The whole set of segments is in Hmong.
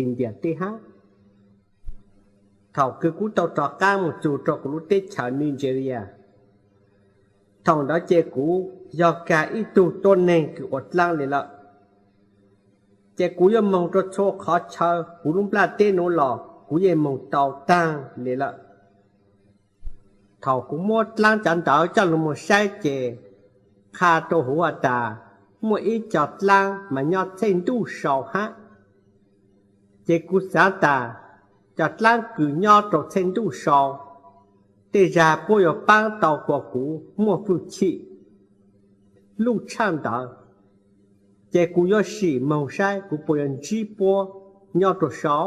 India teb hab. Thaum kws kuv tau rov qaab moog txug rua kuv lub teb chaws Nigeria, thaum ntawd ces kuv yog kag ib tug tuab neeg kws ua dlaab le lawm. Ces kuv yuav moog rua txhua qhov chaw kuv lub nplaj teb nuav los kuv yeej moog tau taag le lawm. Thaum kuv muab dlaab cov ntawv coj lug moog saib ces qha rua huv has tas muaj ib co dlaab mas nyob txheej ntuj sau hab. Ces kuv xaav tas cov dlaab kws nyob rua txheej ntuj sau, tej zag puab yuav paab tau kuas kuv muaj fwj chim luj tshaaj ntawd. Ces kuv yuav sim moog saib kuv puas yuav ntsib puab nyob rua sau.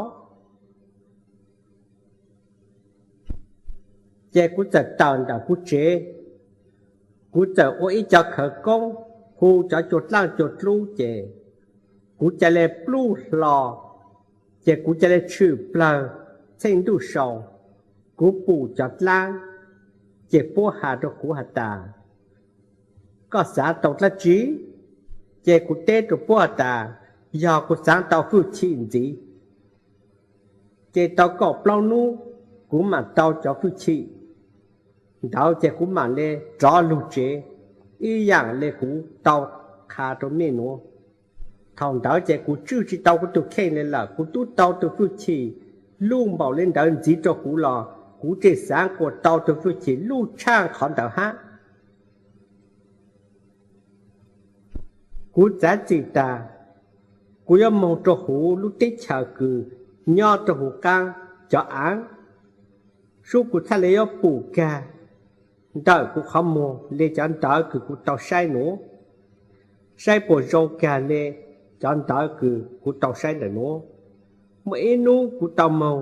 Ces kuv txawm tawm ntawm kuv tsev, kuv txawm ua ib co khawv koob hu cov cua dlaaj cua dlub ces kuv ca le pluj hlo, ces kuv ca le tshwm plawg txheej ntuj sau. Kuv pum cov dlaab, ces puab has rua kuv has tas, koj xaav tau dlaab tsi? Ces kuv teb rua puab has tas, yog kuv xaav tau fwj chim ntxiv. Ces tau kaum plaub nub kuv maam tau cov fwj chim ntawd ces kuv maam le rov lug tsev ib yaam le kuv tau qha rua mej nuav. Thaum ntawd ces kuv tswj tsi tau kuv tug kheej le lawm, kuv tub tau tug fwj chim luj npaum le ntawd ntxiv rua kuv los kuv tseem xaav kuas tau tug fwj chim luj tshaaj qhov ntawd hab. Kuv txav txim tas, kuv yuav moog rua huv lub teb chaws kws nyob rua huv qaab cov aav, sub kuv txhaj le yuav pum kag ntawm kuv qhov muag le cov ntawv kws kuv tau saib nuav, saib puas zoo kag le cov ntawv kws kuv tau saib ntawm nuav. Muaj ib nub kuv tau moog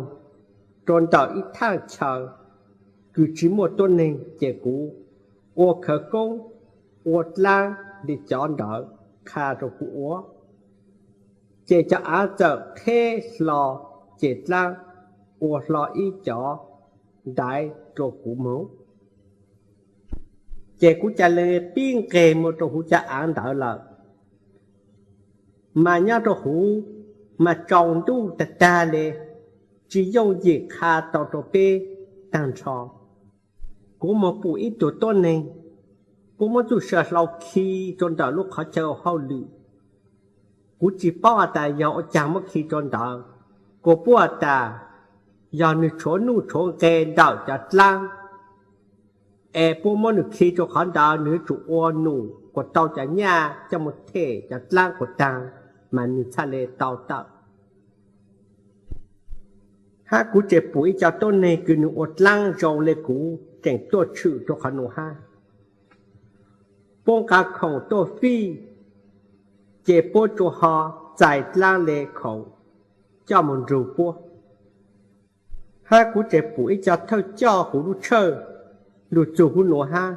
rua ntawm ib thaaj chaw kws tsi muaj tuab neeg ces kuv ua khawv koob ua dlaab le cov ntawd qha rua kuv ua. Ces cov aav txawm qheb hlo, ces dlaab ua hlo ib cov ntaiv rua kuv moog. Ces kuv ca le pib nqeg moog rua huv cov aav ntawd lawm. Mas nyob rua huv mas tsaus ntuj tag tag le, tsi yooj yim qha tau rua peb taag nrho. Kuv moog pum ib tug tuab neeg, puab muab txuj sa hlau khi rua ntawm lub qhov chaw hauj lwm. Kuv tsi paub has tas yog ua caag muab khi rua ntawd, kuas puab has tas yog nwg tshuav nuj tshuav nqe ntawm cov dlaab, es puab muab nwg khi rua qhov ntawd nwg yuav tsum ua num kuas tau cov nyaj coj moog them cov dlaab kuas taag, mas nwg txhaj le tau tawm. Hab kuv tseem pum ib co tuab neeg kws nwg ua dlaab zoo le kuv tseem tuaj tshwm rua qhov nuav hab. Puab nqa khoom tuaj fij, ces puab tsuas ho txais dlaab le khoom coj moog nrug puab. Hab kuv tseem pum ib co thawj coj huv lub tshawj lug txug huv nuav hab,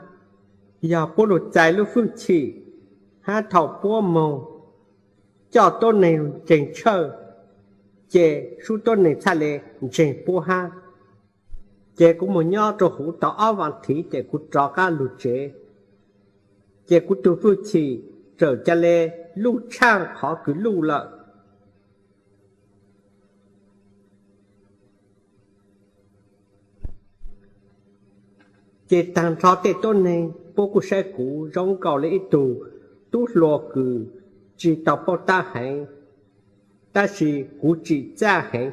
yog puab lug txais lub fwj chim, hab thaum puab moog coj tuab neeg ntseeg tshawj, ces sub tuab neeg txhaj le ntseeg puab hab. Ces kuv moog nyob rua huv tau ob vaam thiv ces kuv rov qab lug tsev. Ces kuv tug fwj chim txawm ca le luj tshaaj qhov kws luj lawm. Ces taag nrho tej tuab neeg puab kuj saib kuv zoo nkaus le ib tug tub hluas kws tsi tau paub tab heev, tab sis kuv tsim txaj heev.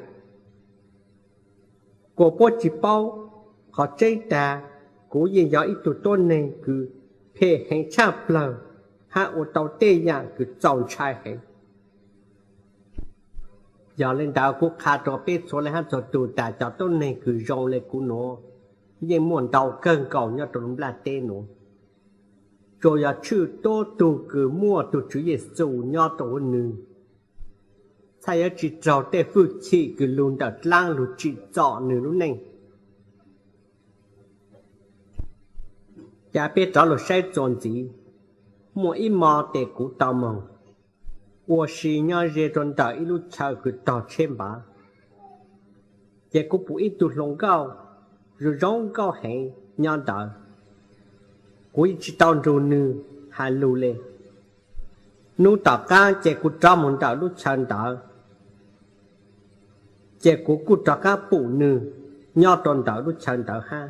Kuas puab tsi paub, qhov tseeb tag kuv yeej yog ib tug tuab neeg kws phem heev tshaj plawg, hab ua tau tej yaam kws txaus ntshai heev. Yog le ntawd kuv qha rua peb txhua leej hab txhua tug tas cov tuab neeg kws zoo le kuv nuav yeej muaj ntau kawg nkaus nyob rua lub nplaj teb nuav. Tsuas yog tshwj tuab tug kws muaj tug Tswv Yexus nyob rua huv nwg, txhaj yuav tsi raug tej fwj chim kws lug ntawm dlaab lug tsim txom nwg lub neej. Ca peb rov lug saib txuas ntxiv, muaj ib mo tes kuv tau moog ua si nyob ze rua ntawm ib lub chaw kws tog tsheb npav. Ces kuv pum ib tug hluas nkauj zoo zoo nkauj heev nyob ntawd. Kuv yeej tsi tau nrug nwg has lug le. Nub tom qaab ces kuv rov moog ntawm lub chaw ntawd, Ces kuv kuj rov qab pum nws nyob rau ntawm lub chaw ntawd hab.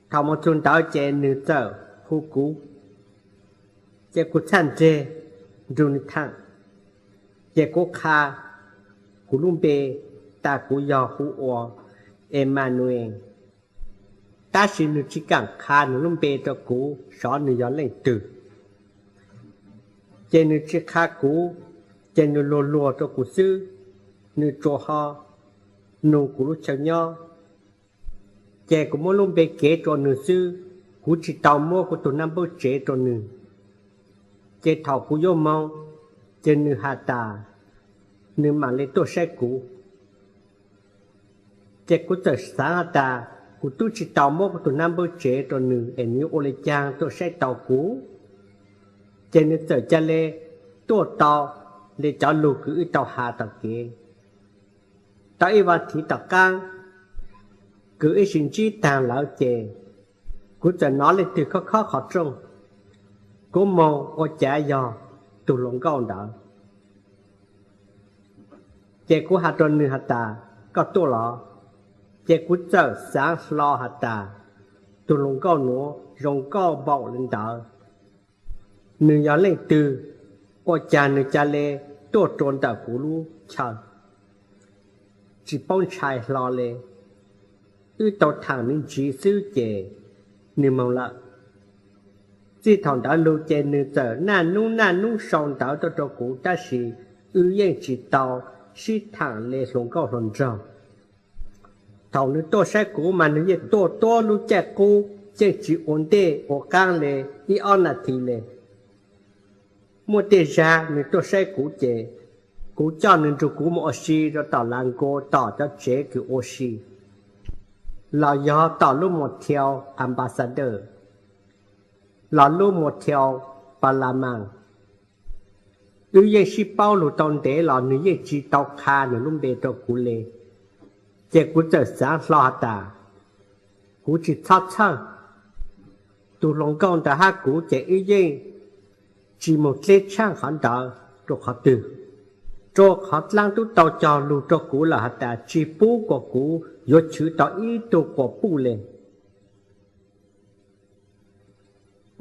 Thaum mus txug ntawd ces nws txawm hu kuv, ces kuv txhaj nreg nrug nws thaam. Ces kuv qha kuv lub npe tas kuv yog hu ua Emmanuel, tab sis nws tsis kaam qha nws lub npe rau kuv sov nws yog leej twg. Ces nws tsis qha kuv, ces nws luag luag rau kuv xwb, nws tsuas ho nug kuv lub chaw nyob. Ces kuv muab lub npe kev rua nws xwb, kuv tsis tau muab kuv tug nab npawb tsev rua nws. Ces thaum kuv yuav moog, ces nws has tas nws maam le tuaj saib kuv. Ces kuv txawm xaav has tas kuv tub tsis tau muab kuv tug nab npawb tsev rua nws es nws yuav ua le caag tuaj saib tau kuv. Ces nws txawm ca le tuaj tau le cov lug kws wb tau has tom kev. Tau ib vaas thiv tom qaab kws wb sib ntsib taag lawm ces kuv txawm nov leej twg khob khob qhov rooj, kuv moog ua cav yog tug hluas nkauj ntawd. Ces kuv has rua nws has tas, koj tuaj los? Ces kuv txawm xaav hlo has tas, tug hluas nkauj nuav zoo nkauj npaum le ntawd, nws yog leej twg? Ua caag nws ca le tuaj rua ntawm kuv lub chaw, tsis paub ntshai hlo le. Wb tau thaam me ntsis xwb ces nws moog lawm. Txij thaum ntawd lug ces nws txawm naj nub naj nub sau ntawv tuaj rua kuv, tab sis wb yeej tsis tau sib thaam le hluas nkauj hluas nraug. Thaum nws tuaj saib kuv mas nws yeej tuaj tuab lub caij qub, yeej tsis ua ntej ua qaab le ib ob nas this le. Muaj tej zag nws tuaj saib kuv ces kuv coj nws nrug kuv moog ua si rua tom Lav Nkus, tom cov tsev kws ua si, los yog tom lub motel Ambassador, los lub motel Palamount. Wb yeej sib paub lug tau ntev los nws yeej tsis tau qha nws lub npe rua kuv le. Ces kuv txawm xaav hlo has tas, kuv tsis txhob txhawj. Tug hluas nkauj ntawd hab kuv ces wb yeej tsis moog dleb tshaaj qhov ntawd rua qhov twg, rua qhov dlaab tub tau cog lug rua kuv lawm has tas tsis pub kuas kuv yuav chwv tau ib tug quas puj le.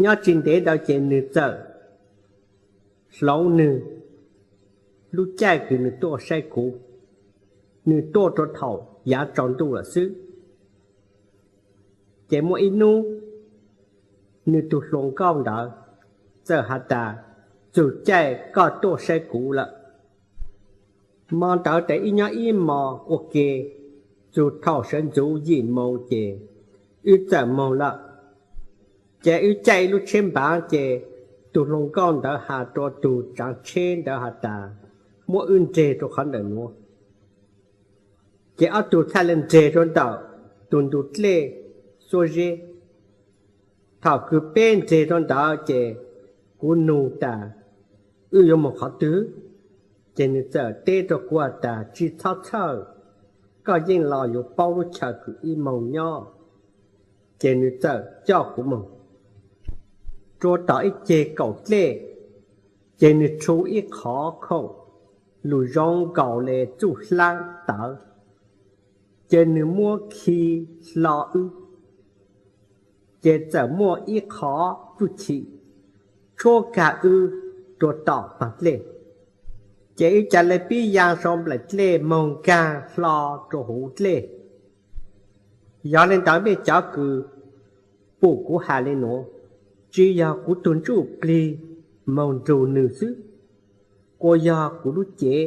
Nyob tsis ntev ntawd ces nws txawm hloov nws lub caij kws nws tuaj saib kuv, nws tuaj rua thaum yaav tsaus ntuj lawm xwb. Ces muaj ib nub nws tug hluas nkauj ntawd txawm has tas, txug caij koj tuaj saib kuv lawm. Mo ntawd tes wb nyob ib mo ua ke, txug thaum sawv ntxuv yim moos ces wb txawm moog lawm. Ces wb caij ib lub tsheb npaav ces tug hluas nkauj ntawd has rua tug tsaav tsheb ntawd has tas, muab wb nreg rua qhov ntawm nuav. Ces ob tug txhaj le nreg rua ntawm tug ntug dlej Xuab Zeb. Thaum kws peb nreg rua ntawd ces kuv nug tas, wb yuav moog qhov twg? Ces nws txawm teb rua kuv has tas, tsis txhob txhawj, koj yeej los yuav paub lub chaw kws wb moog nyob. Ces nws txawm coj kuv moog rua tom ib ceg kaum dlej, ces nws rhu ib qhov khoom lug zoo nkaus le txuj hlaab tawv, ces nws muab khi hlo wb, ces txawm muaj ib qhov txuj chim tshuab kag wb rua tom paag dlej, ces wb ca le pib yaa sau nplaim dlej moog nkaag hlo rua huv dlej. Yog le ntawd mej cov kws pum kuv has le nuav, tsis yog kuv tug ntsuj plig moog nrug nws xwb, kuas yog kuv lub cev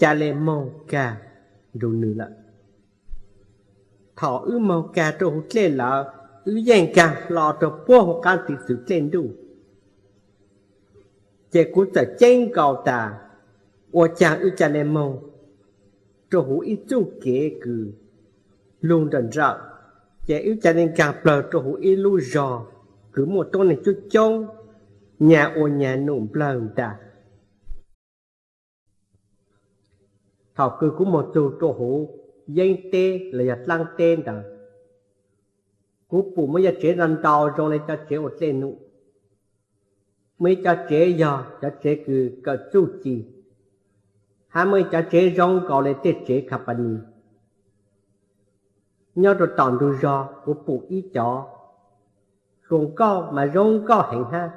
ca le moog kag nrug nws lawm. Thaum wb moog kag rua huv dlej lawm, wb yeej nkaag hlo rua puab huv qaab tiv txwv dlej ntuj. Ces kuv txawm ceeb nkaus tas, ua caag wb ca le moog rua huv ib txuj kev kws lug nrawm nrawm, ces wb ca le nkaag plawg rua huv ib lub zog kws muaj tuab neeg coob coob nyag ua nyag num nplawg ntaag. Thaum kws kuv moog txug rua huv yeeb teb los yog dlaab teb ntawd, kuv pum muaj yog tsev ntau ntau zoo le cov tsev ua dlej num. Muaj ib cov tsev yog cov tsev kws kawm txuj ci, hab muaj ib cov tsev zoo nkaus li tej tsev company. Nyob rau tom ntug zog kuv pum ib cov hluas nkauj mas zoo nkauj heev hab.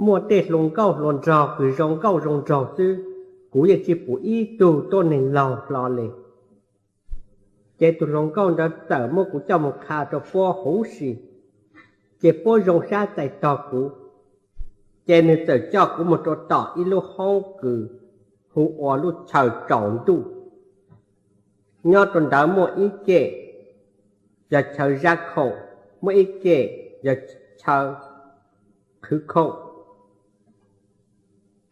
Muaj tej hluas nkauj hluas nraug kws zoo nkauj zoo nraug xwb, kuv yeej tsis pum ib tug tuab neeg laug hlo li. Ces tus hluas nkauj ntawd txawm muab kuv coj mus qha rau puab huv si, ces puab zoo sab txais tog kuv. Ces nwg txawm coj kuv mus rau tom ib lub hoob kws hu ua lub chaw tsaus ntuj. Nyob rau ntawd muaj ib kem yog chaw zab khaum, muaj ib kem yog chaw qhwv khaum.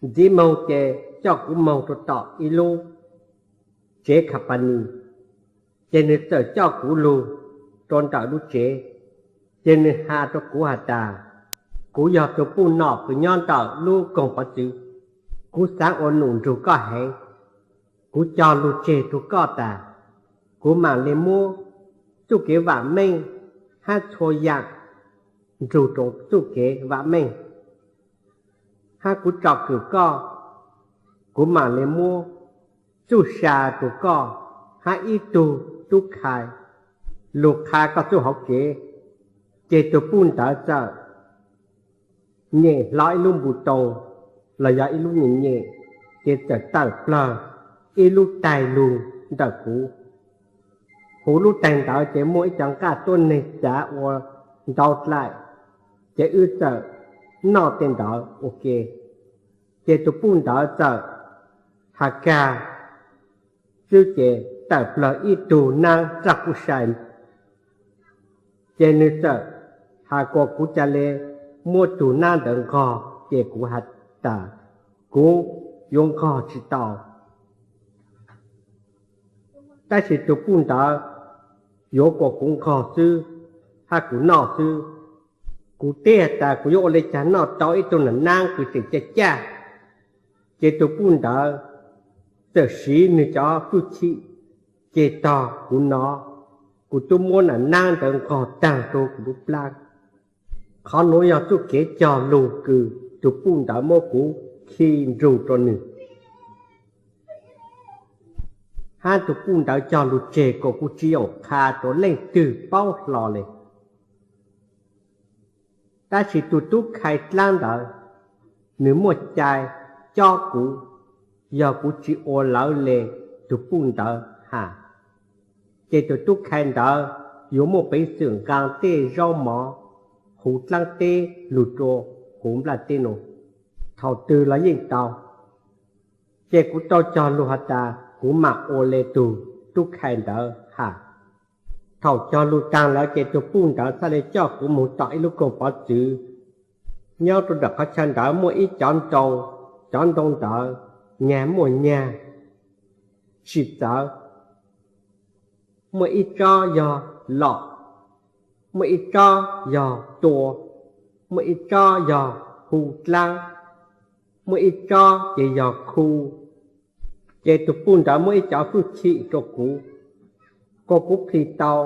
Ntxiv moog ces coj kuv moog rau tom ib lub tsev company, ces nwg txawm coj kuv lug rau ntawm lub tsev, ces nwg has rau kuv has tas, kuv yog tus puj nom kws nyob ntawm lub koog pov txwv, kuv xaav ua num nrug koj heev. Kuv cog lug tseg rua koj tas, kuv maam le muab txuj kev vaam meej hab txhua yaam nrug rua txuj kev vaam meej, hab kuv tsom kwm koj. Kuv maam le muab txuj sa rua koj hab ib tug tub khai lug qha koj txuj hauv kev. Ces tug puj ntawd txawm nyem hlo ib lub npu too los yog ib lub nyem nyem, ces txawm tawm plawg ib lub taig lug ntawm kuv. Huv lub taig ntawd ces muaj ib cov nqaj tuab neeg cav ua ntau dlaim, ces wb txawm noj tej ntawd ua ke. Ces tus puj ntawd txawm has kag xwb ces tawm plawg ib tug naab raj kuj sai. Ces nwg txawm has kuas kuv ca le muab tug naab ntawd nqog, ces kuv has tas kuv yuav nqog tsis tau. Tab sis tus puj ntawd yuav kuas kuv nqog xwb hab kuv noj xwb. Kuv teb has tas kuv yuav ua le caag noj tau ib tug nam naab kws tseem caj caj. Ces tus puj ntawd txawm siv nwg cov fwj chim ceg tog kuv nov, kuv tub muab nam naab ntawd nqog taag rua kuv lub plab. Qhov nuav yog txuj kev cog lug kws tus puj ntawd muab kuv khi nrug rua nwg, hab tus puj ntawd cog lug tseg kuas kuv tsis yoom qha rua leej twg paub hlo le. Tab sis tus tub khai dlaab ntawd, nwg muaj cai cob kuv, yog kuv tsis ua lawv le tug puj ntawd has. Ces tus tub khai ntawd yuav muaj peev xwm nqaa tej zaub mov huv dlaab teb lug rua huv nplaj teb nuav thaum twg los yeej tau. Ces kuv tau cog lug has tas kuv maam ua le tug tub khai ntawd has. Thaum cog lug taag lawm ces tus puj ntawd txhaj le coj kuv moog tom ib lub koog pov txwv. Nyob rua nram qhov chaw ntawd muaj ib cov ntoo, cov ntoo ntawd nyag muaj nyag tsis txawv, muaj ib tsob yog lom, muaj ib tsob yog tua, muaj ib tsob yog hu dlaab, muaj ib tsob ces yog khu. Ces tus puj ntawd muab ib cov fwj chim rua kuv, kuas kuv plhis tau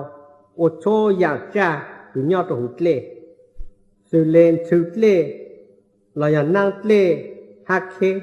ua txhua yaam tsaj kws nyob rua huv dlej, xws le ntxhw dlej los yog naab dlej hab kheb.